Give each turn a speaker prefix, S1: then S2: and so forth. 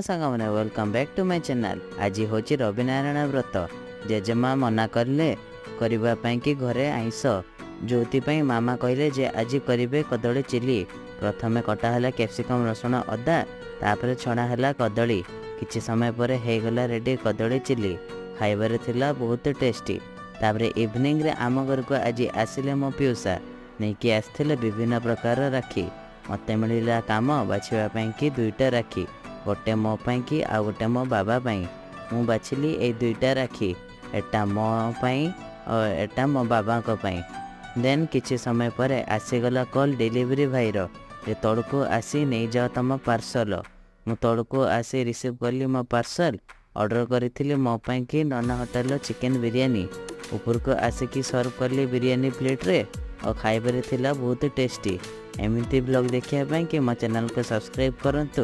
S1: ସାଙ୍ଗମାନେ, welcome back to my channel. ଆଜି ହେଉଛି ରବିନାରାୟଣ ବ୍ରତ। ଜେଜେମା ମନା କଲେ କରିବା ପାଇଁ କି ଘରେ ଆଇଁଷ, ଯେଉଁଥିପାଇଁ ମାମା କହିଲେ ଯେ ଆଜି କରିବେ କଦଳୀ ଚିଲି। ପ୍ରଥମେ କଟା ହେଲା କ୍ୟାପ୍ସିକମ୍, ରସୁଣ, ଅଦା, ତାପରେ ଛଣା ହେଲା କଦଳୀ। କିଛି ସମୟ ପରେ ହେଇଗଲା ରେଡ଼ି କଦଳୀ ଚିଲି। ଖାଇବାରେ ଥିଲା ବହୁତ ଟେଷ୍ଟି। ତାପରେ ଇଭିନିଂରେ ଆମ ଘରକୁ ଆଜି ଆସିଲେ ମୋ ପିଉସା, ନେଇକି ଆସିଥିଲେ ବିଭିନ୍ନ ପ୍ରକାରର ରାକ୍ଷୀ। ମୋତେ ମିଳିଲା କାମ ବାଛିବା ପାଇଁ କି ଦୁଇଟା ରାକ୍ଷୀ, ଗୋଟେ ମୋ ପାଇଁ କି ଆଉ ଗୋଟେ ମୋ ବାବା ପାଇଁ। ମୁଁ ବାଛିଲି ଏଇ ଦୁଇଟା ରାକ୍ଷୀ, ଏଟା ମୋ ପାଇଁ ଓ ଏଟା ମୋ ବାବାଙ୍କ ପାଇଁ। ଦେନ୍ କିଛି ସମୟ ପରେ ଆସିଗଲା କଲ୍ ଡେଲିଭରି ଭାଇର ଯେ ତଳକୁ ଆସି ନେଇଯାଅ ତମ ପାର୍ସଲ। ମୁଁ ତଳକୁ ଆସି ରିସିଭ୍ କଲି ମୋ ପାର୍ସଲ। ଅର୍ଡ଼ର କରିଥିଲି ମୋ ପାଇଁ କି ନନା ହୋଟେଲର ଚିକେନ୍ ବିରିୟାନୀ। ଉପରକୁ ଆସିକି ସର୍ଭ କଲି ବିରିୟାନୀ ପ୍ଲେଟ୍ରେ ଆଉ ଖାଇବାରେ ଥିଲା ବହୁତ ଟେଷ୍ଟି। ଏମିତି ବ୍ଲଗ୍ ଦେଖିବା ପାଇଁ କି ମୋ ଚ୍ୟାନେଲକୁ ସବସ୍କ୍ରାଇବ୍ କରନ୍ତୁ।